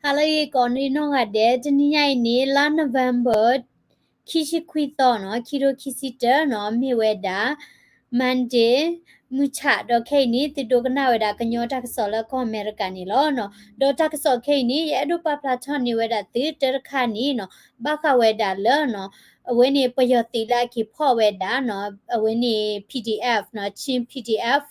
ဟါလၢအဂ့ၤကိးနီၢ်ဂၤဒဲး, တနံၤညါအံၤန့ၣ် လါ November ခံဆံခွံသီနီၤ, ခံထိခံဆံတၢနီၤ, မ့ၢ်ဝဲဒၣ် Monday မုၢ်ဆၣ်, ဒီးခဲအံၤန့ၣ် သုဒိကနၣ်ဝဲဒၣ်ကညီတၢ်ကစီၣ်လၢကီၢ်အမဲရကၤန့ၣ်လီၤနီၤ. ဒီးတၢ်ကစီၣ်ခဲအံၤန့ၣ် ယအဲၣ်ဒိးပာ်ဖျါထီၣ်န့ၢ်ဝဲဒၣ်သုတၢတခါန့ၣ်နီၤ, ဘၣ်ဃးဝဲဒၣ်လၢနီၤ အဝဲန့ၣ်ပယီၤသုးလၢအက့ၤဖီၣ်ဝဲဒၣ်နီၤ, အဝဲန့ၣ် P D F နီၤ, Chin P D F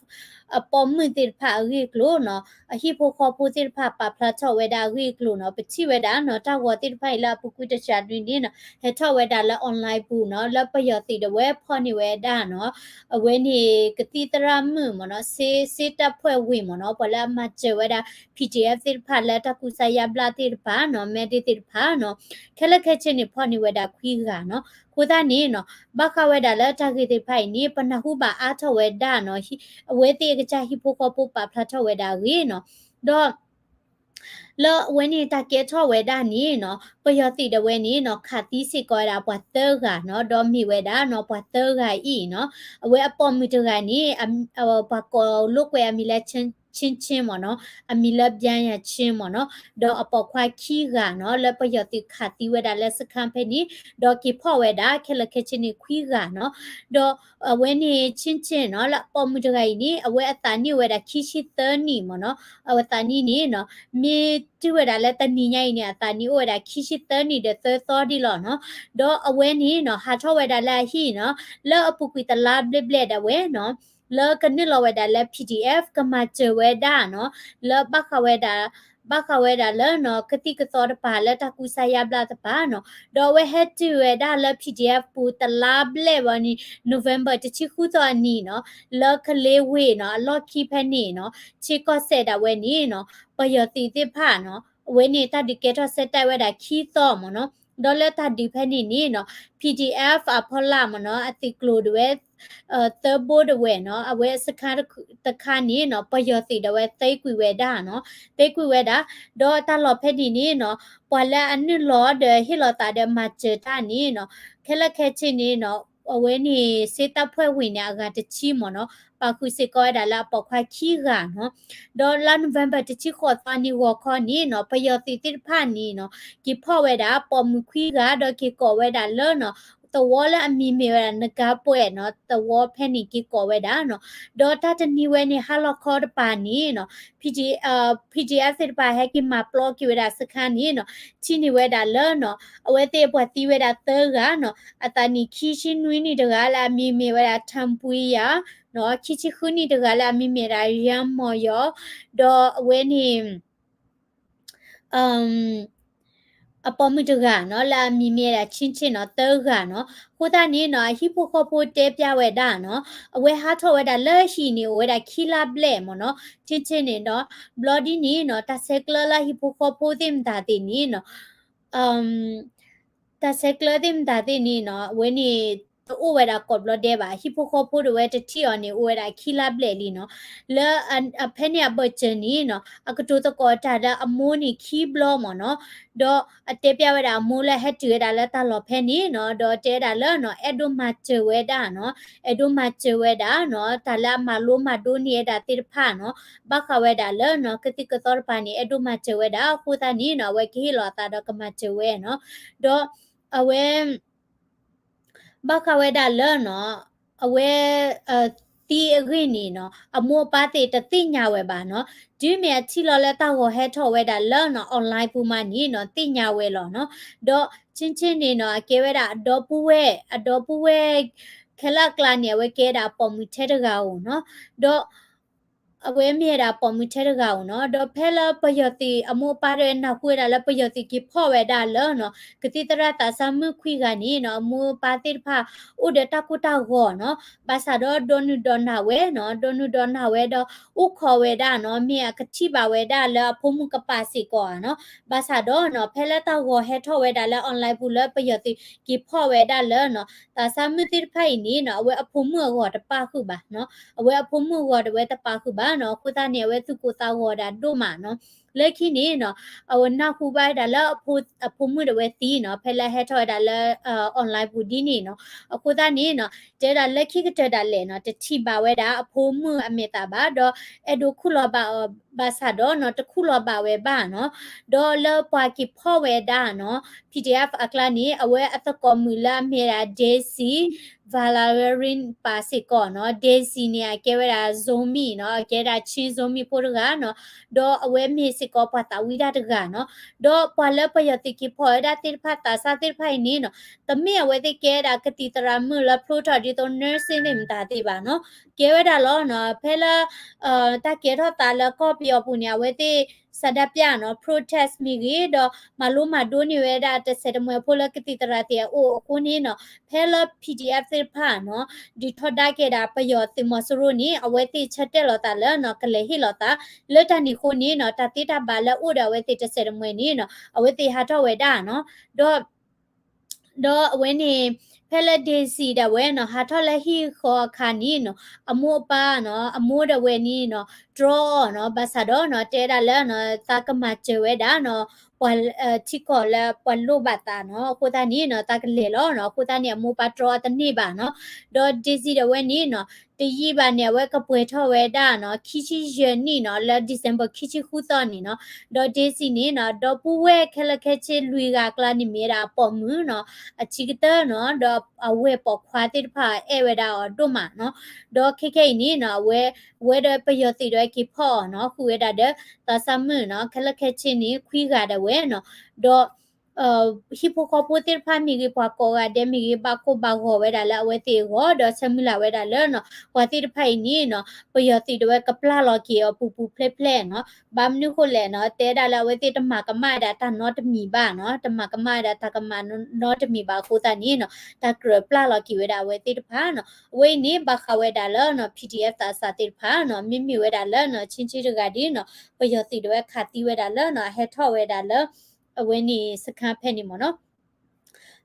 အပိာ်မုၣ်သ့ၣ်တဖၣ်အဂ့ၢ်အကျိၤနီၤ, အဟံၣ်ဖိဃီဖိသ့ၣ်တဖၣ်ပာ်ဖျါထီၣ်ဝဲဒၣ်အဂ့ၢ်အကျိၤနီၤ, ပထံၣ်ဝဲဒၣ်နီၤ, တၢ်ဂီၤသ့ၣ်တဖၣ်အံၤလၢအပူၤကွံာ်တစှၤဒုန့ၣ်နီၤ, ဟဲထီၣ်ဝဲဒၣ်လၢ online ပူၤနီၤ, လၢပယီၤသုးဒၣ်ဝဲဖီၣ်န့ၢ်ဝဲဒၣ်နီၤ, အဝဲန့ၣ်ကသံၣ်သရၣ်မုၣ်မ့ၢ်နီၤ, စ့ စ့တပ်ဖွဲ့ဝင်မ့ၢ်နီၤ, ပှၤလၢအမၤစၢၤဝဲဒၣ် P D F သ့ၣ်တဖၣ်လၢတၢ်ကူစါယါဘျါသ့ၣ်တဖၣ်နီၤ, medic သ့ၣ်တဖၣ်နီၤ, ခဲလၢာ်ခဲဆ့န့ၣ် ဖီၣ်န့ၢ်ဝဲဒၣ်ခွံဂၤနီၤ. အဃိသတးန့ၣ်နီၤ, ဘၣ်ဃးဝဲဒၣ်လၢတၢ်ဂ့ၢ်သ့ၣ်တဖၣ်အံၤန့ၣ် ပနၢ်ဟူဘၣ်အါထီၣ်ဝဲဒၣ်နီၤ, ဟံၣ် အဝဲသ့ၣ်အကစၢ်ဟံၣ်ဖိဃီဖိပာ်ဖျါထီၣ်ဝဲဒၣ်အဂ့ၢ်နီၤ, ဒီး လၢအဝဲန့ၣ်တၢ်ကဲထီၣ်ဝဲဒၣ်န့ၣ်နီၤ, ပယီၤသုးဒၣ်ဝဲန့ၣ်နီၤ, ခးသံစ့ၢ်ကီးဝဲဒၣ်ပှၤသၢဂၤနီၤ, ဒီးမ့ၢ်ဝဲဒၣ်နီၤ, ပှၤသၢဂၤအံၤနီၤ, အဝဲအပိာ်မုၣ်တဂၤန့ၣ် ပှၤကိးလိာ်ကွဲအမံၤလၢ Chin Chin မ့ၢ်နီၤ, အမံၤလၢ Bian Yachin မ့ၢ်နီၤ, ဒီးအပိာ်ခွါခံဂၤနီၤ, လၢပယီၤသုးခးသံဝဲဒၣ်လၢစခါဖဲန့ၣ်, ဒီးက့ၤဖီၣ်ဝဲဒၣ်ခဲလၢာ်ခဲဆ့န့ၣ်ခွံဂၤနီၤ, ဒီးအဝဲန့ၣ် Chin Chin နီၤ, လၢအပိာ်မုၣ်တဂၤအံၤန့ၣ် အဝဲအသးနံၣ်အိၣ်ဝဲဒၣ်ခံဆံသၢနံၣ်မ့ၢ်နီၤ, အဝဲသးနံၣ်န့ၣ်နီၤ, မ့ၢ်တုၤဝဲဒၣ်လၢတနံၤညါအံၤန့ၣ် အသးနံၣ်အိၣ်ဝဲဒၣ်ခံဆံသၢနံၣ်ဒီးသၢသီဒ်လီၤနီၤ, ဒီးအဝဲန့ၣ်နီၤ, ဟးထီၣ်ဝဲဒၣ်လၢအဟံၣ်နီၤ, လၢအပူၤကွံာ်တလါဘျဲၣ်ဘျဲၣ်ဒၣ်ဝဲနီၤ, လၢကနုာ်လီၤဝဲဒၣ်လၢ P D F ကမၤစၢၤဝဲဒၣ်နီၤ, လၢဘၣ်ဃးဝဲဒၣ် ဘၣ်ဃးဝဲဒၣ်လၢနီၤ, ကသံၣ်ကသီတပၤလၢတၢ်ကူစါယါဘျါတပၤနီၤ, ဒီးအဝဲဟဲတုၤဝဲဒၣ်လၢ P D F ပူၤတလါဘျဲၣ်ဝဲန့ၣ် November တဆံဃုသီအနံၤနီၤ, လၢကလ့ဝ့ၢ်နီၤ, အလီၢ်ခံဖဲန့ၣ်နီၤ, ဆ့ကီၢ်စဲၣ်ဒၣ်ဝဲန့ၣ်နီၤ, ပယီၤသုးသ့ၣ်တဖၣ်နီၤ, အဝဲန့ၣ်တၢ်ဒုးကဲထီၣ်စဲးတဲဝဲဒၣ်ခံသီမ့ၢ်နီၤ, ဒီးလၢတၢ်ဒုးဖဲန့ၣ်န့ၣ်နီၤ, P D F အဖီလာ်မ့ၢ်နီၤ, အသုးကျိၤဒၣ်ဝဲ သၢဘိဒၣ်ဝဲနီၤ, အဝဲစခါတခါန့ၣ်နီၤ, ပယီၤသုးဒၣ်ဝဲသ့ကွံာ်ဝဲဒၣ်နီၤ, သ့ကွံာ်ဝဲဒၣ်, ဒီးတၢ်လီၢ်ဖဲန့ၣ်န့ၣ်နီၤ, ပှၤလၢအနုာ်လီၤဒီးဟ့ၣ်လီၤသးဒီးမၤစၢၤတၢ်န့ၣ်နီၤ, ခဲလၢာ်ခဲဆ့န့ၣ်နီၤ, အဝဲန့ၣ် စ့တပ်ဖွဲ့ဝင်န့ၣ် အဂၤတဆံမ့ၢ်နီၤ, ပာ်ဃုာ်စ့ၢ်ကီးဝဲဒၣ်လၢအပိာ်ခွါခံဂၤနီၤ, ဒီးလါ November တဆံဃိးသီန့ၣ်ဂီၤခီန့ၣ်နီၤ, ပယီၤသုးသ့ၣ်တဖၣ်န့ၣ်နီၤ, က့ၤဖီၣ်ဝဲဒၣ်ပိာ်မုၣ်ခွံဂၤ ဒီးက့ၤကိးဝဲဒၣ်လၢနီၤ, သဝီလၢအမံၤမ့ၢ်ဝဲဒၣ် နကၤပှဲၤနီၤ, သဝီဖဲန့ၣ်က့ၤကိးဝဲဒၣ်နီၤ, ဒီးတၢ်တနံၤဝဲန့ၣ် ဟါလီၤခီတပၤန့ၣ်နီၤ, P D F သ့ၣ်တဖၣ်ဟဲက့ၤမၤပျီက့ၤဝဲဒၣ်စခါန့ၣ်နီၤ, ထံၣ်န့ၢ်ဝဲဒၣ်လၢနီၤ, အဝဲသ့ၣ်ပှၤသံဝဲဒၣ်သၢဂၤနီၤ, အသးနံၣ်ခံဆံနွံနံၣ်တဂၤလၢအမံၤမ့ၢ်ဝဲဒၣ် ထၢၣ်ပူယၤနီၤ, ခံဆံဃုနံၣ်တဂၤလၢအမံၤမ့ၢ်ဒၣ် ယၤမီၤယီၤ, ဒီးအဝဲန့ၣ် အပိာ်မုၣ်တဂၤနီၤ, လၢအမံၤမ့ၢ်ဒၣ် ဆ့ဆ့နီၤ, သၢဂၤနီၤ. အဃိသတးန့ၣ်နီၤ, အဟံၣ်ဖိဃီဖိတဲပျၢ်ဝဲဒၣ်နီၤ, အဝဲဟးထီၣ်ဝဲဒၣ်လၢဟံၣ်န့ၣ် အိၣ်ဝဲဒၣ်ခံလါဘျဲၣ်မ့ၢ်နီၤ, ဆ့ဆ့န့ၣ်ဒီး ဘျီဒ်န့ၣ်နီၤ, တၢ်ဆဲးကျၢလၢအဟံၣ်ဖိဃီဖိသ့ၣ်မတၤသ့ၣ်န့ၣ်နီၤ, တၢ်ဆဲးကျၢသ့ၣ်မတၤသ့ၣ်န့ၣ်နီၤ, အဝဲန့ၣ် တအိၣ်ဝဲဒၣ်ကိးဘျီဒဲးဘၣ်. ဟံၣ်ဖိဃီဖိဒၣ်ဝဲတထံၣ်အီၤန့ၣ် အိၣ်ဝဲဒၣ်ခံလါဘျဲၣ်လံနီၤ. လၢအဖဲန့ၣ်အဘၢၣ်စၢၤန့ၣ်နီၤ, အကတိၤသကိးတၢ်လၢအမိၢ်န့ၣ်ခံဘျီမ့ၢ်နီၤ. ဒီးအတဲပျၢ်ဝဲဒၣ်အမိၢ်လၢဟဲတုၤဝဲဒၣ်လၢတၢ်လီၢ်ဖဲန့ၣ်နီၤ, ဒီးတဲဝဲဒၣ်လၢနီၤ, အဲၣ်ဒိးမၤစၢၤဝဲဒၣ်နီၤ, အဲၣ်ဒိးမၤစၢၤဝဲဒၣ်နီၤ, တၢ်လၢအမၤလိမၤဒိးန့ၢ်ဝဲဒၣ်သ့ၣ်တဖၣ်နီၤ, ဘၣ်ဃးဝဲဒၣ်လၢနီၤ, ကသံၣ်ကသီတပၤန့ၣ် အဲၣ်ဒိးမၤစၢၤဝဲဒၣ်. အဃိသတးန့ၣ်နီၤ, အဝဲကဟ့ၣ်လီၤအသးဒီးကမၤစၢၤဝဲနီၤ. ဒီးအဝဲ ဘၣ်ဃးဝဲဒၣ်လၢနီၤ, အဝဲ သံအဂ့ၢ်န့ၣ်နီၤ, အမိၢ်အပၢ်သ့ၣ်တသ့ၣ်ညါဝဲဘၣ်နီၤ. တုၤမ့ၢ်အထံၣ်လီၤလၢတၢ်ဂီၤဟဲထီၣ်ဝဲဒၣ်လၢနီၤ, online ပူၤမးန့ၣ်နီၤ, သ့ၣ်ညါဝဲလီၤနီၤ. ဒီးဆ့ဆ့န့ၣ်နီၤ, အကဲဝဲဒၣ်အဒီပုၢ်ဝဲၢ်, အဒီပုၢ်ဝဲၢ် ခဲလၢာ်အကျါန့ၣ် အဝဲကဲဒၣ်အပိာ်မုၣ်ထဲတဂၤဧိၤနီၤ. ဒီး အဝဲမ့ၢ်ဝဲဒၣ်ပိာ်မုၣ်ထဲတဂၤဧိၤနီၤ. ဒီးဖဲလၢပယီၤသုးအမိၢ်အပၢ်တဝဲနၢ်ဟူဝဲဒၣ်လၢပယီၤသုးက့ၤဖီၣ်ဝဲဒၣ်လၢနီၤ, ကသံၣ်သရၣ်သးစၢ်မုၣ်ခွံဂၤန့ၣ်နီၤ, အမိၢ်အပၢ်သ့ၣ်တဖၣ် အိၣ်ဒီးတၢ်ကိၢ်တၢ်ဂီၤနီၤ. ဘၣ်ဆၣ်ဒီးဒိးနုာ်ဒိးနၢ်ဝဲနီၤ, ဒိးနုာ်ဒိးနၢ်ဝဲဒီး အိၣ်ခိးဝဲဒၣ်နီၤ, မ့ၢ်အကထံၣ်ဘၣ်ဝဲဒၣ်လၢအဖိမုၣ်ကပာ်စ့ၢ်ကီးဧါနီၤ. ဘၣ်ဆၣ်ဒီးနီၤ, ဖဲလၢတၢ်ဂီၤဟဲထီၣ်ဝဲဒၣ်လၢ online ပူၤလၢပယီၤသုးက့ၤဖီၣ်ဝဲဒၣ်လၢနီၤ, သးစၢ်မုၣ်သ့ၣ်တဖၣ်အံၤန့ၣ်နီၤ, အဝဲအဖိမုၣ်အဂီၢ်တပာ်ဃုာ်ဘၣ်နီၤ. အဝဲအဖိမုၣ်အဂီၢ်ဒၣ်ဝဲတပာ်ဃုာ်ဘၣ်နီၤ. အဃိသတးန့ၣ် အဝဲသူၣ်ကိၢ်သးဂီၤဒၣ်ဒိၣ်မးနီၤ. လၢခံန့ၣ်နီၤ အဝဲနၢ်ဟူဘၣ်ဝဲဒၣ်လၢအဖိ အဖိမုၣ်ဒၣ်ဝဲသံနီၤ ဖဲလၢဟဲထီၣ်ဝဲဒၣ်လၢ online ပူၤဒ်န့ၣ်နီၤ. အဃိသတးန့ၣ်နီၤ တဲဒၣ်လၢခံကတၢၢ်ဒၣ်လဲာ်နီၤ တထံၣ်ဘၣ်ဝဲဒၣ်အဖိမုၣ်အမဲာ်သးဘၣ် ဒီးအဲၣ်ဒိးခူၣ်လီၤဘၣ်အီၤဘၣ်ဆၣ်ဒီးနီၤ တခူၣ်လီၤဘၣ်ဝဲဘၣ်နီၤ. ဒီးလၢပှၤက့ၤဖီၣ်ဝဲဒၣ်နီၤ PDF အကျါန့ၣ် အဝဲအသကိးမုၣ်လၢအမ့ၢ်ဒၣ် Daisy Valerian ပာ်စ့ၢ်ကီးနီၤ. Daisy န့ၣ် အကဲဝဲဒၣ် Zomi နီၤ အကဲဒၣ် Chin Zomi ဖိတဂၤနီၤ. ဒီးအဝဲမ့ၢ်စ့ၢ်ကီးပှၤသးဝံၣ်တၢ်တဂၤနီၤ. ဒီးပှၤလၢပယီၤသုးက့ၤဖီၣ်ဝဲဒၣ်သ့ၣ်တဖၣ် သးစၢ်သ့ၣ်တဖၣ်အံၤန့ၣ်နီၤ တမ့ၢ်အဝဲသ့ၣ်ကဲဒၣ်ကသံၣ်သရၣ်မုၣ်လၢဖျိထီၣ်ဒ်သိး nursing သ့ၣ်မတၤသ့ၣ်ဘၣ်နီၤ. ကဲဝဲဒၣ်လီၤနီၤ ဖဲလၢ တၢ်ကဲထီၣ်သးလၢကီၢ်ပယီၤပူၤန့ၣ် အဝဲသ့ၣ် ဆန္ဒပြ နီၤ protest မ့ၢ်ဂ့ၤ ဒီးမၤလိမၤဒိးန့ၢ်ဝဲဒၣ်တစဲးတမှဲၤဖိလၢကသံၣ်သရၣ်သ့ၣ်အအိၣ်အဃိန့ၣ်နီၤ ဖဲလၢ PDF သ့ၣ်တဖၣ်နီၤ ဒုးထီဒါက့ၤဒၣ်ပယီၤသုးမီၤစိရိၤန့ၣ် အဝဲသ့ၣ်ဆၢတဲာ်လီၤသးလၢနီၤ ကလဲၤဟ့ၣ်လီၤသး လၢတၢ်န့ၣ်အဃိန့ၣ်နီၤ တၢ်သ့တၢ်ဘၣ်လၢအအိၣ်ဒီးအဝဲသ့ၣ်တစဲးတမှဲၤန့ၣ်နီၤ အဝဲသ့ၣ်ဟးထီၣ်ဝဲဒၣ်နီၤ. ဒီး ဒီးအဝဲန့ၣ် ဖဲလၢ Daisy ဒၣ်ဝဲနီၤ ဟးထီၣ်လၢဟံၣ်ဃီအခါန့ၣ်နီၤ အမိၢ်အပၢ်နီၤ အမိၢ်ဒၣ်ဝဲန့ၣ်နီၤ တြီအီၤနီၤ ဘၣ်ဆၣ်ဒီးနီၤ တဲဒၣ်လၢနီၤ သးကမၤစၢၤဝဲဒၣ်နီၤ ပှၤ ထံကီၢ်လၢပှၤလိၣ်ဘၣ်သးနီၤ အဃိသတးန့ၣ်နီၤ သးကလဲၤလီၤနီၤ အဃိသတးန့ၣ် အမိၢ်ပၢ်တြီအီၤတန့ၢ်ဘၣ်နီၤ. ဒီး Daisy ဒၣ်ဝဲန့ၣ်နီၤ တယံာ်ဘၣ်န့ၣ် အဝဲကပှဲၤထီၣ်ဝဲဒၣ်နီၤ ခံဆံယဲၢ်နံၣ်နီၤ လၢ December ခံဆံဃုသီန့ၣ်နီၤ. ဒီး Daisy န့ၣ်နီၤ ဒီပုၢ်ဝဲၢ်ခဲလၢာ်ခဲဆ့လွံၢ်ဂၤအကျါန့ၣ် မ့ၢ်ဝဲဒၣ်အပိာ်မုၣ်နီၤ အဆံးကတၢၢ်နီၤ ဒီးအဝဲၢ်ပိာ်ခွါသ့ၣ်တဖၣ်အဲၣ်ဝဲဒၣ်အီၤဒိၣ်မးနီၤ. ဒီးခဲခဲအံၤန့ၣ်နီၤ အဝဲ ဝဲဒီးပယီၤသုးဒၣ်ဝဲက့ၤဖီၣ်အီၤနီၤ ဃုာ်ဝဲဒၣ်ဒီး သးစၢ်မုၣ်နီၤ ခဲလၢာ်ခဲဆ့န့ၣ် ခွံဂၤဒၣ်ဝဲနီၤ. ဒီး ဟံၣ်ဖိဃီဖိသ့ၣ်တဖၣ်မ့ၢ်ဂ့ၤ ပှၤကိးဂၤဒဲးမ့ၢ်ဂ့ၤ ဘၣ်ကိၢ်ဘၣ်ဂီၤဝဲဒၣ်လၢအဝဲသ့ၣ်အဂီၢ် ဒီးဆၢမုၢ်လၢ်ဝဲဒၣ်လၢနီၤ ပှၤသ့ၣ်တဖၣ်အံၤန့ၣ်နီၤ ပယီၤသုးဒၣ်ဝဲကပျၢ်လီၤက့ၤအီၤပူၤပူၤဖျဲးဖျဲးနီၤ. ဘၣ်မနုၤဃိလဲၣ်နီၤ တဲဒၣ်လၢအဝဲသ့ၣ်တမၤကမၣ်ဝဲဒၣ်တၢ်နီတမံၤဘၣ်နီၤ တမၤကမၣ်ဝဲဒၣ်တၢ်ကမၣ်နီတမံၤဘၣ်အဃိသတးန့ၣ်နီၤ တၢ်ကြၢးပျၢ်လီၤက့ၤဝဲဒၣ်အဝဲသ့ၣ်တဖၣ်နီၤ. အဝဲအံၤန့ၣ် ဘၣ်ဃးဝဲဒၣ်လၢနီၤ PDF သးစၢ်သ့ၣ်တဖၣ်နီၤ မ့မ့ၢ်ဝဲဒၣ်လၢနီၤ ဆ့ဆ့တဂၤဒ်နီၤ ပယီၤသုးဒၣ်ဝဲခးသံဝဲဒၣ်လၢနီၤ အဟဲထီၣ်ဝဲဒၣ်လၢ အဝဲန့ၣ်စခါဖဲန့ၣ်မ့ၢ်နီၤ.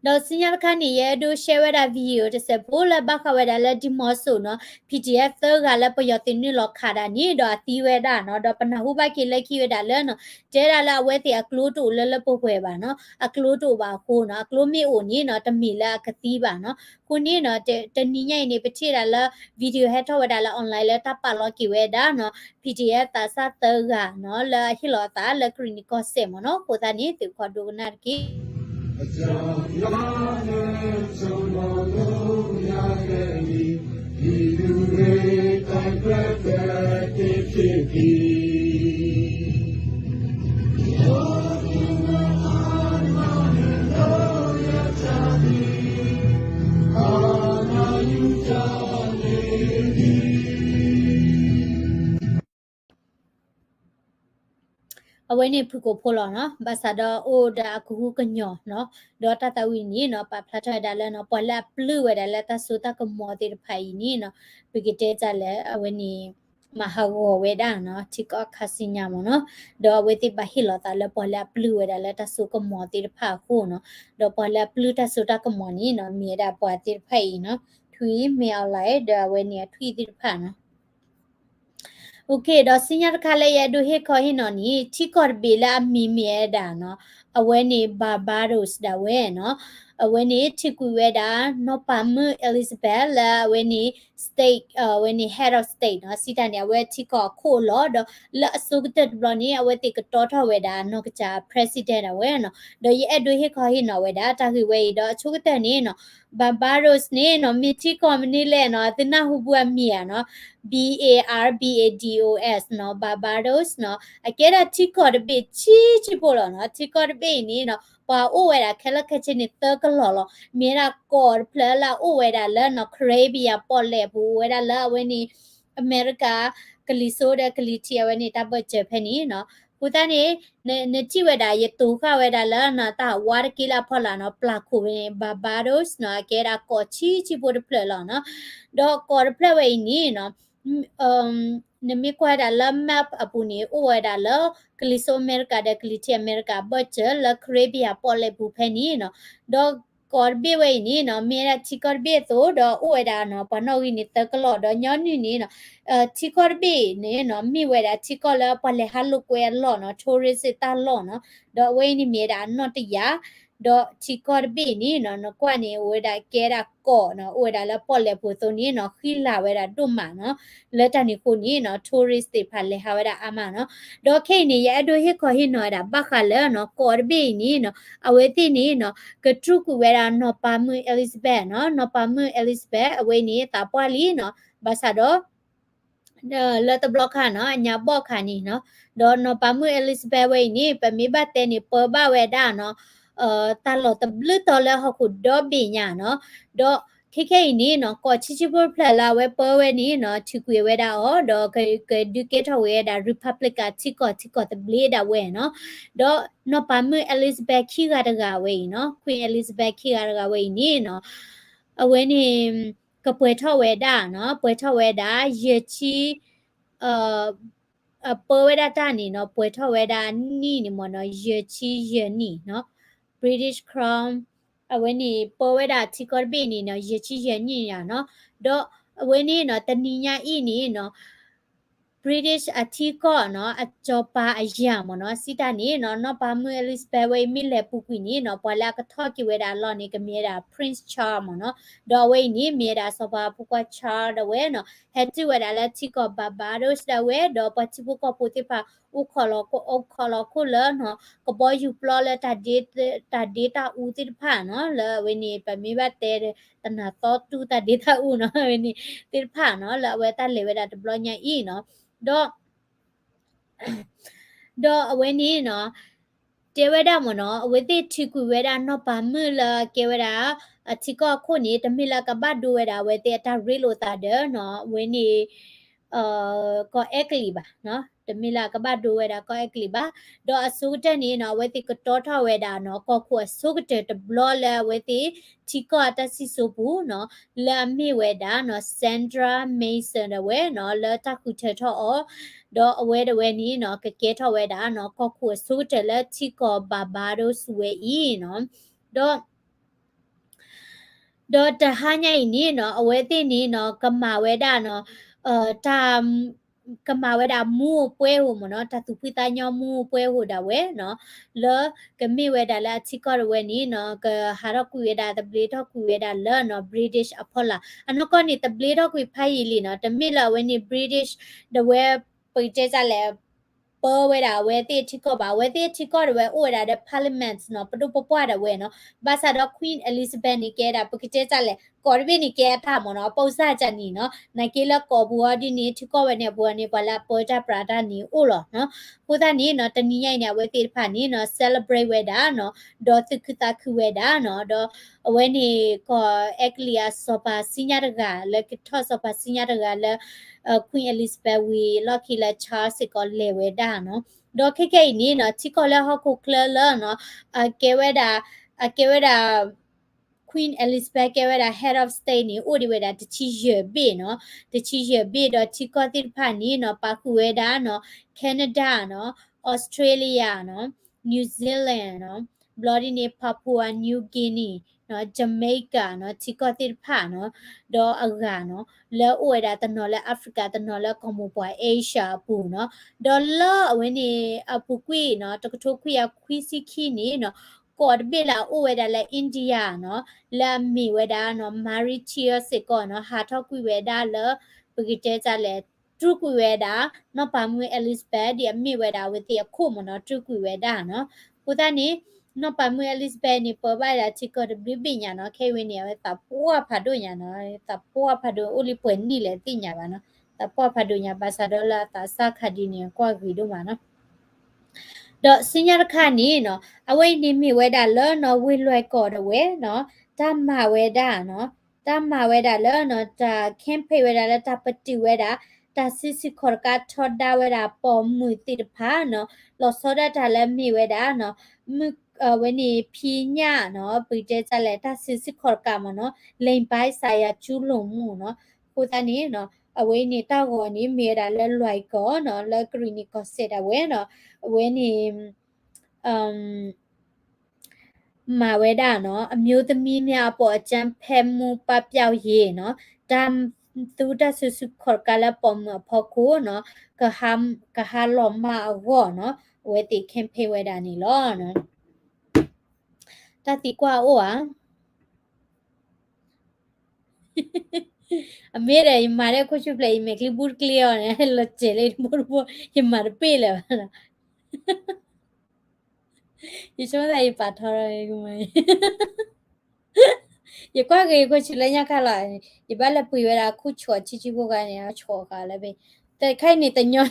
ဒီးဆူညါတခါန့ၣ် ယအဲၣ်ဒိး share ဝဲဒၣ် video တစဲးဖိလၢဘၣ်ဃးဝဲဒၣ်လၢ ဒံမီၤစိၤနီၤ PDF သၢဂၤလၢပယီၤသုးနုာ်လီၤခးဒၣ်န့ၣ် ဒီးအသံဝဲဒၣ်နီၤ ဒီးပနၢ်ဟူဘၣ်က့ၤလၢခံဝဲဒၣ်လၢနီၤ တဲဒၣ်လၢအဝဲသ့ၣ်အကျိတအိၣ်လၢလၢပှဲၤပှဲၤဘၣ်နီၤ အကျိတအိၣ်ဘၣ်အဃိနီၤ အကျိမ့ၢ်အိၣ်န့ၣ်နီၤ တမ့ၢ်လၢအကသံဘၣ်နီၤ. အဃိန့ၣ်နီၤ တနံၤညါအံၤန့ၣ် ပထံၣ်ဒၣ်လၢ video ဟဲထီၣ်ဝဲဒၣ်လၢ online လၢတၢ်ပာ်လီၤက့ၤဝဲဒၣ်နီၤ PDF သးစၢ်သၢဂၤနီၤ လၢအဟ့ၣ်လီၤအသးလၢကရံၣ်နံၣ်ကီၢ်စဲၣ်မ့ၢ်နီၤ. အဃိသတးန့ၣ် သုးခိၣ်ဒိကနၣ်တက့ၢ်. Awareness ဖုၣ်ကိာ်ဖိလီၤနီၤ, ဘၣ်ဆၣ်ဒီးအိၣ်ဒီးအကဟုကညီၢ်နီၤ, ဒီးတၢ်သးဝံၣ်န့ၣ်နီၤ ပာ်ဖျါထီၣ်ဝဲဒၣ်လၢနီၤ ပှၤလၢအပျုၢ်ဝဲဒၣ်လၢတၢ်စိတၢ်ကမီၤသ့ၣ်တဖၣ်အံၤန့ၣ်နီၤ, ပကတဲတၢ်လၢအဝဲန့ၣ် မၤဟးဂီၤဝဲဒၣ်နီၤ ထံကီၢ်ခါဆူညါမ့ၢ်နီၤ, ဒီးအဝဲသ့ၣ်ဘၣ်ဟ့ၣ်လီၤသးလၢပှၤလၢအပျုၢ်ဝဲဒၣ်လၢတၢ်စိကမီၤသ့ၣ်တဖၣ်အဃိနီၤ, ဒီးပှၤလၢအပျုၢ်တၢ်စိတၢ်ကမီၤန့ၣ်နီၤ မ့ၢ်ဝဲဒၣ်ပှၤသ့ၣ်တဖၣ်အံၤနီၤ, ထွံၣ်မ့ၢ်အီၤလၢ ဒီးအဝဲန့ၣ်အထွံၣ်သ့ၣ်တဖၣ်နီၤ Okay ဒီးဆူညါတခါလၢယအဲၣ်ဒိးဟ့ၣ်ခီဟ့ၣ်နီၤန့ၣ် ထံကီၢ်တဘ့ၣ်လၢအမံၤမ့ၢ်ဝဲဒၣ်နီၤ, အဝဲန့ၣ် Barbados ဒၣ်ဝဲနီၤ, အဝဲန့ၣ်ထံၣ်ကွံာ်ဝဲဒၣ် နီၢ်ပၤမုၣ် Elizabeth လၢအဝဲန့ၣ် state အဝဲန့ၣ် head of state နီၤ, စံးတၢ်န့ၣ် အဝဲထံကီၢ်အခိၣ်အလီၢ် ဒီးလၢအဆိကတၢၢ်တဘျီန့ၣ် အဝဲသ့ၣ်ကတီထီၣ်ဝဲဒၣ်နီၢ်ကစၢ် president ဒၣ်ဝဲနီၤ, ဒီးယအဲၣ်ဒိးဟ့ၣ်ခီဟ့ၣ်နီၤဝဲဒၣ်တၢ်ဂ့ၢ်ဝဲအံၤ ဒီးအဆိကတၢၢ်န့ၣ်နီၤ Barbados န့ၣ်နီၤ မ့ၢ်ထံကီၢ်မနုၤလဲၣ်နီၤ, သုနၢ်ဟူပူၤအမံၤဧါနီၤ, B A R B A D O S နီၤ, Barbados နီၤ, အကဲဒၣ်ထံကီၢ်တဘ့ၣ်ဆံးဆံးဖိလီၤနီၤ, ထံကီၢ်တဘ့ၣ်အံၤန့ၣ်နီၤ ပှၤအိၣ်ဝဲဒၣ်ခဲလၢာ်ခဲဆ့န့ၣ်သၢကလီၢ်လီၤ, မ့ၢ်ဝဲဒၣ်ကီၢ်တဖျၢၣ်လၢအအိၣ်ဝဲဒၣ်လၢနီၤ Caribbean ပီၣ်လဲၣ်ပူၤ အိၣ်ဝဲဒၣ်လၢအဝဲန့ၣ် အမဲရကၤ ကလံၤစိးဒီးကလံၤထံးအဝဲန့ၣ် တၢ်ဘၢၣ်စၢၤဖဲန့ၣ်နီၤ, အဃိသတးန့ၣ် နထံၣ်ဝဲဒၣ် ယတိၤဃာ်ဝဲဒၣ်လၢနီၤ တၢ်ဝါတက့ၢ်လၢအဖီလာ်နီၤ ပျၢ်ခိၣ်ဝဲန့ၣ် Barbados နီၤ အကဲဒၣ်ကီၢ်ဆံးဆံးဖိတဖျၢၣ်လီၤနီၤ, ဒီးကီၢ်တဖျၢၣ်ဝဲအံၤန့ၣ်နီၤ နမ့ၢ်ကွၢ်ဝဲဒၣ်လၢ map အပူၤန့ၣ် အိၣ်ဝဲဒၣ်လၢ ကလံၤစိးအမဲရကၤဒီးကလံၤထံးအမဲရကၤ ဘၢၣ်စၢၤလၢ Caribbean ပီၣ်လဲၣ်ပူၤဖဲန့ၣ်နီၤ, ဒီး ကီးတဘ့ၣ်ဝဲအံၤန့ၣ်နီၤ မ့ၢ်ဝဲဒၣ်ထံကီၢ်တဘ့ၣ်အသိး ဒီးအိၣ်ဝဲဒၣ်နီၤ ပှၤနီၣ်ဂံၢ်န့ၣ်သၢကလီၢ် ဒီးညီနုၢ်န့ၣ်နီၤ ထံကီၢ်တဘ့ၣ်န့ၣ်နီၤ မ့ၢ်ဝဲဒၣ်ထံကီၢ်လၢပှၤလဲၤဟးလိာ်ကွဲအလီၢ်နီၤ tourism တၢ်လီၢ်နီၤ ဒီးအဝဲအံၤန့ၣ်မ့ၢ်ဝဲဒၣ်အနီၣ်တယၢ် ဒီးထံကီၢ်တဘ့ၣ်အံၤန့ၣ်နီၤ နကွၢ်န့ၣ် အိၣ်ဝဲဒၣ်ကဲဒၣ်ကီးနီၤ အိၣ်ဝဲဒၣ်လၢပီၣ်လဲၣ်ပူၤအသိးန့ၣ်နီၤ ဃံလၤဝဲဒၣ်ဒိၣ်မးနီၤ လၢတၢ်န့ၣ်အဃိန့ၣ်နီၤ tourist သ့ၣ်တဖၣ်လဲၤဟးဝဲဒၣ်အါမးနီၤ ဒီးခဲအံၤန့ၣ် ယအဲၣ်ဒိးဟ့ၣ်ခီဟ့ၣ်နီၤဝဲဒၣ် ဘၣ်ဃးလၢနီၤ ကီးတဘ့ၣ်အံၤန့ၣ်နီၤ အဝဲသ့ၣ်န့ၣ်နီၤ ကတြူာ်ကွံာ်ဝဲဒၣ်နီၢ်ပၤမုၣ် Elizabeth နီၤ နီၢ်ပၤမုၣ် Elizabeth အဝဲအံၤန့ၣ် သးပှၢ်လံနီၤ ဘၣ်ဆၣ်ဒီး လၢတဘျီခါနီၤ အညါဘီၣ်ခါန့ၣ်နီၤ ဒီးနီၢ်ပၤမုၣ် Elizabeth ဝဲအံၤန့ၣ် ပမ့ၢ်ဘၣ်တဲန့ၣ် ပၢဘၣ်ဝဲဒၣ်နီၤ တၢ်လီၢ်တဘျုးတီၤလၢဟီၣ်ခိၣ်ဒီဘ့ၣ်ညါနီၤ ဒီးခဲခဲအံၤန့ၣ်နီၤ ကီးဆံဆံဖိတဖျၢၣ်လၢအဝဲပၢဝဲန့ၣ်နီၤ ထုးကွံာ်ဝဲဒၣ်အီၤ ဒီးကဒုးကဲထီၣ်ဝဲဒၣ် Republic ထံကီၢ် ထံကီၢ်သဘျ့ဒၣ်ဝဲနီၤ ဒီးနီၢ်ပၤမုၣ် Elizabeth ခံဂၤတဂၤဝဲအံၤနီၤ Queen Elizabeth ခံဂၤတဂၤဝဲအံၤန့ၣ်နီၤ အဝဲန့ၣ် ကပှဲၤထီၣ်ဝဲဒၣ်နီၤ ပှဲၤထီၣ်ဝဲဒၣ် ယဲၢ်ဆံ ပၢဝဲဒၣ်တၢ်န့ၣ်နီၤ ပှဲၤထီၣ်ဝဲဒၣ်နံၣ်န့ၣ်မ့ၢ်နီၤ ယဲၢ်ဆံယဲၢ်နံၣ်နီၤ British Crown အဝဲန့ၣ်ပၢဝဲဒၣ်ထံကီၢ်တဘ့ၣ်န့ၣ်နီၤ ယဲၢ်ဆံယဲၢ်နံၣ်ညါနီၤ ဒီးအဝဲန့ၣ်နီၤ တနံၤညါအံၤန့ၣ်နီၤ British အထံကီၢ်နီၤ အစီၤပၤအယၢၢ်မ့ၢ်နီၤ စံးတၢ်န့ၣ်နီၤ နီၢ်ပၤမုၣ် Elizabeth ဝဲအံၤမ့ၢ်လဲၤပူၤကွံာ်န့ၣ်နီၤ ပှၤလၢအကထီၣ်က့ၤဝဲဒၣ်အလီၢ်န့ၣ် ကမ့ၢ်ဝဲဒၣ် Prince Charles မ့ၢ်နီၤ ဒီးအဝဲအံၤန့ၣ် မ့ၢ်ဝဲဒၣ်စီၤပၤဖိခွါ Charles ဒၣ်ဝဲနီၤ ဟဲတုၤဝဲဒၣ်လၢထံကီၢ် Barbados ဒၣ်ဝဲ ဒီးပှၤထံဖိကီၢ်ဖိသ့ၣ်တဖၣ် အိၣ်ခိးလီၤ အိၣ်ခိးလီၤခိၣ်လၢနီၤ ကဘီယူၤပျီလၢ တၢ်ဒ့တၢ်အူသ့ၣ်တဖၣ်နီၤ လၢအဝဲန့ၣ် ပမ့ၢ်ဘၣ်တဲ တနၤသီတူၢ်တၢ်ဒ့တၢ်အူနီၤ အဝဲန့ၣ်သ့ၣ်တဖၣ်နီၤ လၢအဝဲတၢ်လဲၤဝဲဒၣ်တဘျီညါအံၤနီၤ ဒီး ဒီးအဝဲန့ၣ်နီၤ တဲဝဲဒၣ်မ့ၢ်နီၤ အဝဲသ့ၣ်ထုးကွံာ်ဝဲဒၣ်နီၢ်ပၤမုၣ်လၢကဲဝဲဒၣ် အထံကီၢ်အခိၣ်န့ၣ် တမ့ၢ်လၢကဘၣ်ဒိဝဲဒၣ်အဝဲသ့ၣ်အတၢ်ရ့လိာ်သးဒီးနီၤ အဝဲန့ၣ် ကီၢ်အဲကလံးဘၣ်နီၤ တမ့ၢ်လၢကဘၣ်ဒိဝဲဒၣ်ကီၢ်အဲကလံးဘၣ် ဒီးအဆိကတၢၢ်န့ၣ်နီၤ အဝဲသ့ၣ်ကတီထီၣ်ဝဲဒၣ်နီၤ ကီၢ်ခိၣ်အဆိကတၢၢ်တဘျီလၢအဝဲသ့ၣ် ထံကီၢ်အတၢ်စံၣ်စိၤပူၤနီၤ လၢအမ့ၢ်ဝဲဒၣ်နီၤ Sandra Mason ဒၣ်ဝဲနီၤ လၢတၢ်ဃုထၢထီၣ်အီၤ ဒီးအဝဲဒၣ်ဝဲန့ၣ်နီၤ ကကဲထီၣ်ဝဲဒၣ်နီၤ ကီၢ်ခိၣ်အဆိကတၢၢ်လၢထံကီၢ် Barbados ဝဲအံၤနီၤ ဒီး ဒီးတဟါညါအံၤန့ၣ်နီၤ အဝဲသ့ၣ်န့ၣ်နီၤ ကမၤဝဲဒၣ်နီၤ တၢ် ကမၤဝဲဒၣ်မူးပှဲၤဧိၤမ့ၢ်နီၤ တၢ်သူၣ်ဖှံသးညီမူးပှဲၤဧိၤဒၣ်ဝဲနီၤ လၢကမ့ၢ်ဝဲဒၣ်လၢအထံကီၢ်ဒၣ်ဝဲန့ၣ်နီၤ ကဟးထီၣ်ကွံာ်ဝဲဒၣ် သဘျ့ထီၣ်ကွံာ်ဝဲဒၣ်လၢနီၤ British အဖီလာ် အနီၢ်ကီၢ်န့ၣ် သဘျ့ထီၣ်ကွံာ်ဖးယံာ်လံနီၤ တမ့ၢ်လၢအဝဲန့ၣ် British ဒၣ်ဝဲ ပကတဲတၢ်လဲၣ် ပၢဝဲဒၣ်အဝဲသ့ၣ်ထံကီၢ်ဘၣ် အဝဲသ့ၣ်ထံကီၢ်ဒၣ်ဝဲအိၣ်ဝဲဒၣ်ဒီး parliament နီၤ ပဒိၣ်ပပှၢ်ဒၣ်ဝဲနီၤ ဘၣ်ဆၣ်ဒီး Queen Elizabeth န့ၣ်ကဲဒၣ် ပကတဲတၢ်လဲၣ် ကီးတဘ့ၣ်န့ၣ်ကဲအတၢ်မ့ၢ်နီၤ အပိစၢ်ကန့ၣ်နီၤ နာ်က့လၢကီးပူၤအီၤဒ်န့ၣ် ထံကီၢ်ဝဲန့ၣ်အပူၤန့ၣ် ပှၤလၢအပၢတၢ်ပြးတၢ်န့ၣ်အိၣ်လီၤနီၤ အဃိသတးန့ၣ်နီၤ တနံၤညါအံၤန့ၣ် အဝဲသ့ၣ်တဖၣ်န့ၣ်နီၤ celebrate ဝဲဒၣ်နီၤ ဒီးသူၣ်ခုသးခုဝဲဒၣ်နီၤ ဒီး အဝဲန့ၣ် ကီၢ်အဲကလံးအစီၤပၤစံညါတဂၤ လၢကထီၣ်စီၤပၤစံညါတဂၤလၢ Queen Elizabeth ဝံၤလီၢ်ခံလၢ Charles စ့ၢ်ကီးလဲၤဝဲဒၣ်နီၤ ဒီးခဲခဲအံၤန့ၣ်နီၤ ထံကီၢ်လၢဟီၣ်ခိၣ်ချၢလၢနီၤ အကဲဝဲဒၣ် အကဲဝဲဒၣ် Queen Elizabeth ကဲဝဲဒၣ် head of state န့ၣ် အိၣ်ဒံးဝဲဒၣ်တဆံယဲၢ်ဘ့ၣ်နီၤ တဆံယဲၢ်ဘ့ၣ်ဒီးထံကီၢ်သ့ၣ်တဖၣ်န့ၣ်နီၤ ပာ်ဃုာ်ဝဲဒၣ်နီၤ Canada နီၤ Australia နီၤ New Zealand နီၤ ဘျီဒ်န့ၣ် Papua New Guinea နီၤ Jamaica နီၤ ထံကီၢ်သ့ၣ်တဖၣ်နီၤ ဒီးအဂၤနီၤ လၢအိၣ်ဝဲဒၣ်တနီၤလၢ Africa တနီၤလၢကီၢ်မိၢ်ပှၢ် Asia အပူၤနီၤ ဒီးလၢအဝဲန့ၣ် အပူၤကွံာ်နီၤ တကထိခွံကယၤခွံဆံခံန့ၣ်နီၤ ကီးတဘ့ၣ်လၢအအိၣ်ဝဲဒၣ်လၢ India နီၤ လၢအမ့ၢ်ဝဲဒၣ်နီၤ Mauritius စ့ၢ်ကီးနီၤ ဟးထီၣ်ကွံာ်ဝဲဒၣ်လၢ ပကတဲတၢ်လဲၣ် တြူာ်ကွံာ်ဝဲဒၣ် နီၢ်ပၤမုၣ် Elizabeth ဒ်အမ့ၢ်ဝဲဒၣ်အဝဲသ့ၣ်အခိၣ်မ့ၢ်နီၤ တြူာ်ကွံာ်ဝဲဒၣ်နီၤ အဃိသတးန့ၣ် နီၢ်ပၤမုၣ် Elizabeth န့ၣ် ပၢဘၣ်ဝဲဒၣ်ထံကီၢ်တဘျုးဘ့ၣ်ညါနီၤ ခဲအံၤဝဲန့ၣ် အဝဲသးပှၢ်ဖးဒိၣ်ညါနီၤ သးပှၢ်ဖးဒိၣ် အိၣ်လံပှဲၤနံၣ်လဲၣ်သ့ၣ်ညါဘၣ်နီၤ သးပှၢ်ဖးဒိၣ်ညါ ဘၣ်ဆၣ်ဒီးလၢအသးစၢ်ခါဒ်န့ၣ် ကွၢ်ဂ့ၤဒိၣ်မးနီၤ ဒီးဆူညါတခါန့ၣ်နီၤ အဝဲအံၤန့ၣ်မ့ၢ်ဝဲဒၣ်လၢနီၤ ဝ့ၢ်လွဲၢ်ကီၢ်ဒၣ်ဝဲနီၤ တၢ်မၤဝဲဒၣ်နီၤ တၢ်မၤဝဲဒၣ်လၢနီၤ တၢ် campaign ဝဲဒၣ်လၢတၢ်ပတုာ်ဝဲဒၣ် တၢ်စုဆူၣ်ခီၣ်တကးထီဒါဝဲဒၣ်ပိာ်မုၣ်သ့ၣ်တဖၣ်နီၤ လီၤဆီဒၣ်တၢ်လၢမ့ၢ်ဝဲဒၣ်နီၤ မုၢ် အဝဲန့ၣ် ဖံးညၣ်နီၤ ပကတဲတၢ်လဲၣ် တၢ်စုဆူၣ်ခီၣ်တကးမ့ၢ်နီၤ လိင်ပိုင်းဆိုင်ရာကျူးလွန်မှု နီၤ အဃိသတးန့ၣ်နီၤ အဝဲအံၤန့ၣ် တၢ်ဂီၤန့ၣ် မ့ၢ်ဝဲဒၣ်လၢလွဲၢ်ကီၢ်နီၤ လၢကရံၣ်နံၣ်ကီၢ်စဲၣ်ဒၣ်ဝဲနီၤ အဝဲန့ၣ် အမ် မၤဝဲဒၣ်နီၤ အမျိုးသမီးများအပေါ်အကြမ်းဖက်မှုပပျောက်ရေးနီၤ တၢ်သူတၢ်စုဆူၣ်ခီၣ်တကးလၢပိာ်မုၣ်အဖီခိၣ်နီၤ ကဟးလီၤမၢ်အဂီၢ်နီၤ အဝဲသ့ၣ် campaign ဝဲဒၣ်န့ၣ်လီၤ. တၢ်သံကွၢ်အိၣ်ဧါ. အမ့ၢ်ဒီး ယမၤဒီးခိၣ်ဆူၣ်ဖျဲး ယမဲာ်ချံဘူးတကျ့အီၤန့ၣ် လီၤစဲးလၢတဘိတဘိ ယမၤတပ့ၢ်လၢၤဘၣ်နီၤ. ယဆိကမိၣ်သးယပာ်ထီၣ်ထီၣ်ဂ့ၤကမၢ်, ယကွၢ်က့ၤယခိၣ်ဆူၣ်လၢညါခါလီၤ, ယဘၣ်လဲၤပှ့ၤဝဲဒၣ်ခူၣ်ဆီဆံဆံဖိဂၤန့ၣ် အဆီဂၤလၢဘ့ၣ်, တခါအံၤန့ၣ်တညီ,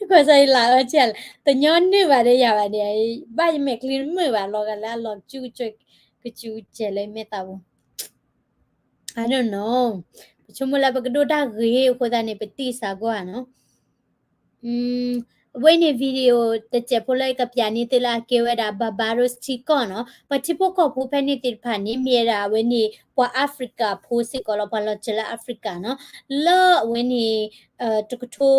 ကွၢ်စၢ်ယလၢအၢဆံလၢ တညီနုၢ်ဘၣ်ဒီးယၤဘၣ်န့ၣ်, ဘၣ်ယမဲာ်ချံတမုာ်ဘၣ်လီၤဂာ်လၢအလီၤကစူၣ်ကစူၣ်ကစဲးလၢမဲာ်သးပူၤ, I don't know, ပဆိကမိၣ်လၢပကဒိၣ်တၢ်ဂ့ၤအဃိသတးန့ၣ် ပတံၢ်စးကွၢ်နီၤ. အဝဲန့ၣ် video တစဲးဖိလၢယကပျးန့ၢ်သုလၢအကဲဝဲဒၣ် Barbados ထံကီၢ်နီၤ, ပှၤထံဖိကီၢ်ဖိဖဲန့ၣ်သ့ၣ်တဖၣ်န့ၣ် မ့ၢ်ဝဲဒၣ်အဝဲန့ၣ် ပှၤ Africa ဖိစ့ၢ်ကီးလီၤ, ပှၤလီၤစၢၤလၢ Africa နီၤ, လၢအဝဲန့ၣ် တကထိ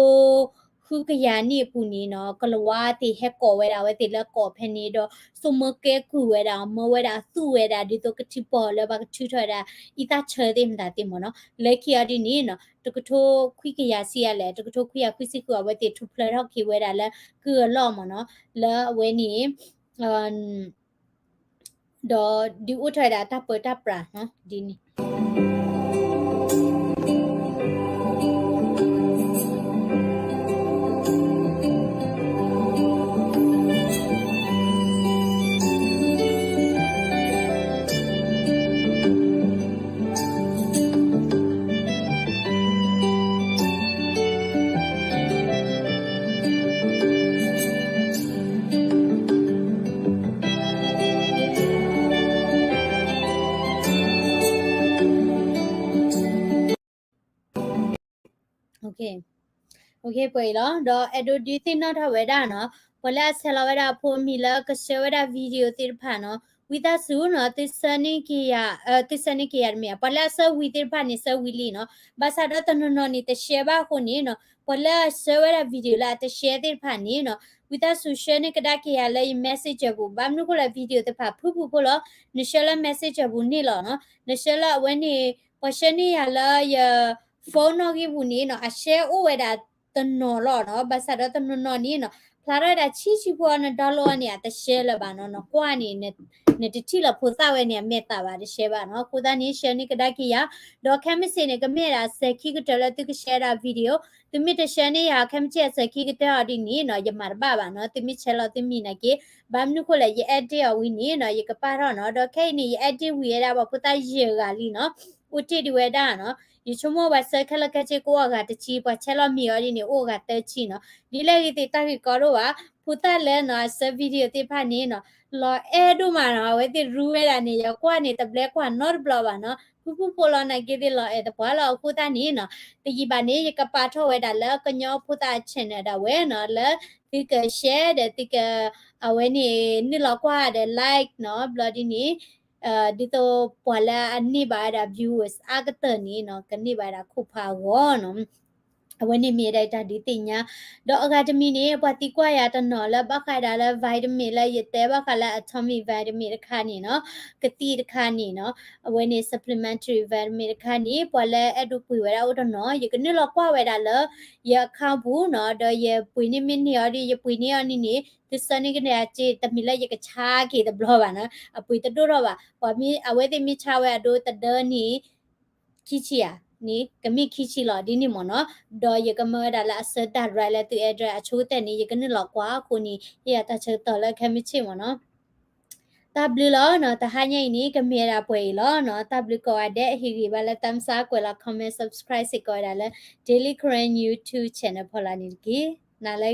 ဃုကယၤနံၣ်အပူၤန့ၣ်နီၤ, ကလၤဝါသ့ၣ်ဟဲကိးဝဲဒၣ်အဝဲသ့ၣ်လၢကီၢ်ဖဲန့ၣ်ဒီး စိာ်မၢကဲကုၢ်ဝဲဒၣ်, မၢဝဲဒၣ်သူၣ်ဝဲဒၣ် ဒ်သိးကထံၣ်ပီၢ်လၢပှၤကထုးထီၣ်ဝဲဒၣ် အံသၣ်ဆၢသ့ၣ်မတၤသ့ၣ်မ့ၢ်နီၤ, လၢခံအီၤဒ်န့ၣ်နီၤ, တကထိခွံကယၤဆံယၤလဲၣ်, တကထိခွံကယၤခွံဆံဃု အဝဲသ့ၣ်ထူၣ်ဖျဲးထီၣ်က့ၤဝဲဒၣ်လၢကုၢ်အလီၢ်မ့ၢ်နီၤ, လၢအဝဲန့ၣ် ဒီးဒုးအိၣ်ထီၣ်ဝဲဒၣ်တၢ်ပၢတၢ်ပြးနီၤ, ဒ်န့ၣ်. Okay, okay ပှဲၤအံၤလီၤ. ဒီးအဲၣ်ဒိးဒုးသ့ၣ်နီၣ်ထီၣ်ဝဲဒၣ်နီၤ, ပှၤလၢအဆဲးလီၤဝဲဒၣ်အဖိအမံၤလၢကဆှၢဝဲဒၣ် video သ့ၣ်တဖၣ်နီၤ, ဝံသးစူၤနီၤ, သုဆှၢန့ၢ်က့ၤယၤ, သုဆှၢန့ၢ်က့ၤယၤတမ့ၢ်, ပှၤလၢအဆှၢဝံၤသ့ၣ်တဖၣ်န့ၣ် ဆှၢဝံၤလံနီၤ, ဘၣ်ဆၣ်ဒီးတနီၤနီၤန့ၣ် တshareဘၣ်အဃိန့ၣ်နီၤ, ပှၤလၢအဆှၢဝဲဒၣ် video လၢအတshareသ့ၣ်တဖၣ်န့ၣ်နီၤ, ဝံသးစူၤဆှၢန့ၢ်ကဒါက့ၤယၤလၢယ messenger ပူၤ, ဘၣ်မနုၤဃိလဲၣ် video သ့ၣ်တဖၣ်ဖုၣ်ဖုၣ်ဖိလီၤ, နဆှၢလၢ messenger ပူၤန့ၣ်လီၤနီၤ, နဆှၢလၢအဝဲန့ၣ် ပှၤဆှၢန့ၢ်ယၤလၢယ phone နီၣ်ဂံၢ်ပူၤန့ၣ်နီၤ, အshareအိၣ်ဝဲဒၣ်တနီၤလီၤနီၤ, ဘၣ်ဆၣ်ဒီးတနီၤနီၤန့ၣ်နီၤ, ဖျါထီၣ်ဝဲဒၣ်ဆံးဆံးဖိအီၤ န download အီၤန့ၣ် အတshareလၢၤဘၣ်နီၤ, နကွၢ်န့ၣ် နတထံၣ်လၢၤဖိသၣ်ဝဲန့ၣ် အမဲာ်သးဘၣ် တshareဘၣ်နီၤ, အဃိသတးန့ၣ် ဆှၢန့ၢ်ကဒါက့ၤယၤ, ဒီးခဲမုၢ်ဆ့ၣ်န့ၣ် ကမ့ၢ်ဝဲဒၣ်အစဲၤခံကတၢၢ်လၢသုကshareဒၣ် video, သုမ့ၢ်တshareန့ၢ်ယၤ ခဲမုၢ်ဆ့ၣ်အစဲၤခံကတၢၢ်အီၤဒ်န့ၣ်နီၤ, ယမၤတဘၣ်ဘၣ်နီၤ, သုမ့ၢ်ဆဲးလီၤသုမံၤနာ်က့, ဘၣ်မနုၤဃိလဲၣ် ယ edit အီၤဝံၤန့ၣ်နီၤ, ယကပာ်ထီၣ်နီၤ, ဒီးခဲအံၤန့ၣ် ယ edit ဝံၤဝဲဒၣ်ပှၤဖိသၣ်ယဲၢ်ဂၤလံနီၤ, အိၣ်တ့ၢ်ဒံးဝဲဒၣ်နီၤ, ယဆိကမိၣ်ပှၤဆှၢခဲလၢာ်ခဲဆ့ကအိၣ်အဂၤတဆံ, ပှၤဆဲးလီၤမံၤအီၤဒ်န့ၣ် အိၣ်အဂၤသၢဆံနီၤ, ဒ်လဲၣ်ဂ့ၤသ့ၣ်တၢ်ဂ့ၢ်ကီဒိၣ်ဘၣ်, ဖိသၣ်လၢနီၤ အဆှၢ video သ့ၣ်တဖၣ်န့ၣ်နီၤ, လီၤအဲၣ်ဒိၣ်မးနီၤ, အဝဲသ့ၣ်ရူဝဲဒၣ်န့ၣ် ယကွၢ်န့ၣ် တဘျဲကွၢ်နီတဘျီဘၣ်နီၤ, ဖုၣ်ဖုၣ်ဖိလီၤနာ်က့သ့ၣ် လီၤအဲၣ်သပှၢ်လီၤ, အဃိသတးန့ၣ်နီၤ, တယံာ်ဘၣ်န့ၣ် ယကပာ်ထီၣ်ဝဲဒၣ်လၢကညီဖိသၣ်အ channel ဒၣ်ဝဲနီၤ, လၢသုကshareဒီးသုက အဝဲန့ၣ် နုာ်လီၤကွၢ်ဒီး like နီၤ, ဘျီဒ်န့ၣ် ဒ်သိးပှၤလၢအန့ၢ်ဘၣ်ဝဲဒၣ် viewers အါကတၢၢ်န့ၣ်နီၤ, ကန့ၢ်ဘၣ်ဝဲဒၣ်ခိၣ်ဖးအဂီၢ်နီၤ, အဝဲန့ၣ်မ့ၢ်ဝဲဒၣ်ယတၢ်ဒုးသ့ၣ်ညါ, ဒီးအဂၤတမံၤန့ၣ် ပှၤသံကွၢ်ယၤတနီၤလၢဘၣ်ဃးဒၣ်လၢ vitamin လၢယတဲဘၣ်ဃးလၢ Atomy vitamin တခါန့ၣ်နီၤ, ကသံၣ်တခါန့ၣ်နီၤ, အဝဲန့ၣ် supplementary vitamin တခါန့ၣ် ပှၤလၢအဲၣ်ဒိးပှ့ၤဝဲဒၣ်အိၣ်တနီၤ, ယကနုာ်လီၤကွၢ်ဝဲဒၣ်လၢ ယ account ပူၤနီၤ, ဒီးယပှ့ၤန့ၢ်မ့ၢ်န့ၢ်အီၤဒီး ယပှ့ၤန့ၢ်အီၤန့ၣ်န့ၣ် သုဆှၢန့ၢ်ကဒါက့ၤ တမ့ၢ်လၢယကဆါက့ၤတဘျီဘၣ်နီၤ, အပှ့ၤတဒိၣ်ထီၣ်ဘၣ်, ပှၤမ့ၢ် အဝဲသ့ၣ်မ့ၢ်ဆါဝဲအဒိတဒၢန့ၣ် ခံဆံဧါန့ၣ် ကမ့ၢ်ခံဆံလီၤဒ်န့ၣ်မ့ၢ်နီၤ, ဒီးယကမၢဝဲဒၣ်လၢအဆှၢ direct လၢသု address အဆိကတၢၢ်န့ၣ် ယကနုာ်လီၤကွၢ်အဃိန့ၣ် ဟ့ၣ်ယၤတၢ်ဆၢကတီၢ်လၢခဲမုၢ်ဆ့ၣ်မ့ၢ်နီၤ. တၢ်ဘျုးလီၤနီၤ, တဟါညါအံၤန့ၣ် ကမ့ၢ်ဝဲဒၣ်ပှဲၤအံၤလီၤနီၤ, တၢ်ဘျုးကိးဂၤဒဲး, ဟ့ၣ်ဂံၢ်ဘါလၢသးမုၢ်ဆါ ကွဲးလီၤ comment subscribe စ့ၢ်ကီးဝဲဒၣ်လၢ Daily Karen YouTube channel ဖီလာ်န့ၣ်တက့ၢ်. နၤလၢ